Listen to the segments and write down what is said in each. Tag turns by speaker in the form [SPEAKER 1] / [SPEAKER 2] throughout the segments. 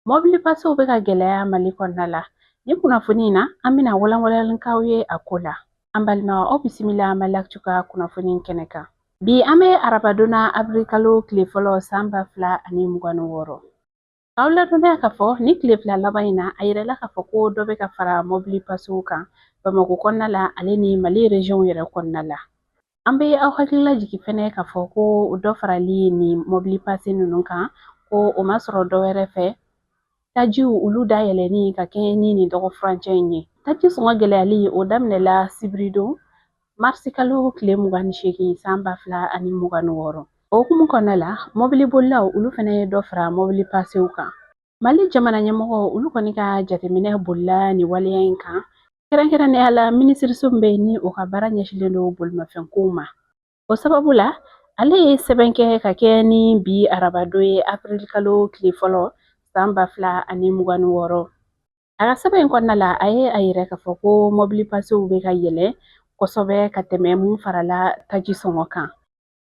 [SPEAKER 1] Mɔbili pasew bɛ ka gɛlɛya Mali kɔnɔna la. Nin kunnafoni in na, an bɛna walanwalali k'aw ye a ko la. An balimaw, aw bisimila Mali Actu ka kunnafoni kɛnɛ kan. Bi an bɛ arabadon na avril kalo tile fɔlɔ san 2026. K'aw ladɔnniya k'a fɔ ni tile 2 laban in na, a yirala k'a fɔ ko dɔ bɛ ka fara mɔbili pasew kan Bamakɔ kɔnɔna la ale ni Mali regionw yɛrɛ kɔnɔna la. An bɛ aw hakili lajigin fɛnɛ k'a fɔ ko dɔ farali ni mɔbili pase ninnu kan, ko o ma sɔrɔ dɔ wɛrɛ fɛ, tajiw olu dayɛlɛni ka kɛɲɛ ni nin dɔgɔ furancɛ in ye. Taji sɔngɔ gɛlɛyali o daminɛla sibiridon marisikalo tile 28 san 2026. O hukumu kɔnɔna la, mɔbilibolilaw olu fɛnɛ ye dɔ fara mɔbili pasew kan. Mali jamana ɲɛmɔgɔ olu kɔni ka jateminɛ bolila nin waleya in kan, kɛrɛnkɛrɛnnenya la minisiriso min bɛ yen ni o ka baara ɲɛsinlen don bolimafɛnkow ma. O sababu la, ale ye sɛbɛn kɛ ka kɛ ni bi arabadon ye avril kalo tile fɔlɔ san 2026. A ka sɛbɛn in kɔnɔna la, a ye a yira k'a fɔ ko mɔbili pasew bɛ ka yɛlɛ kosɛbɛ ka tɛmɛ mun farala taji sɔngɔ kan.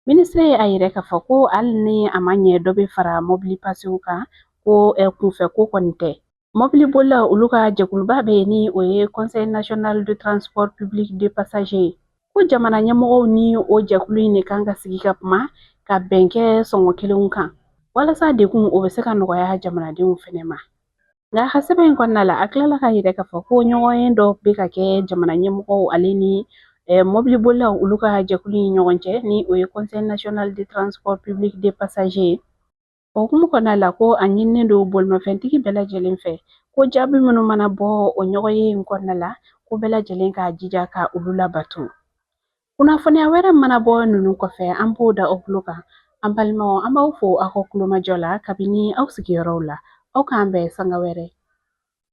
[SPEAKER 1] Minisiri ye a yira k'a fɔ ko hali ni a ma ɲɛ dɔ bɛ fara mɔbili pasew kan, ko kunfɛ ko kɔni tɛ. Mɔbili bolilaw olu ka jɛkuluba bɛ yen ni o ye Conseil national de transport public de passagers ye, ko jamana ɲɛmɔgɔw ni o jɛkulu in de kan ka sigi ka kuma ka bɛn kɛ sɔngɔ kelenw kan walasa degun o bɛ se ka nɔgɔya jamanadenw fɛnɛ ma. Nka a ka sɛbɛn in kɔnɔna la, a tilala k'a yira k'a fɔ ko ɲɔgɔnye dɔ bɛ ka kɛ jamana ɲɛmɔgɔw ale ni mɔbilibolilaw olu ka jɛkulu in ɲɔgɔn cɛ, ni o ye Conseil national de transport public de passagers ye. O hukumu kɔnɔna la, ko a ɲininen don bolimafɛntigi bɛɛ lajɛlen fɛ ko jaabi minnu mana bɔ o ɲɔgɔnye in kɔnɔna la, ko bɛɛ lajɛlen k'a jija ka olu labato. Kunnafoniya wɛrɛ mana bɔ ninnu kɔfɛ, an b'o da aw tulo kan. An balimaw, an b'aw fo aw ka kulomajɔ la kabini aw sigiyɔrɔw la. Aw k'an bɛn sanga wɛrɛ.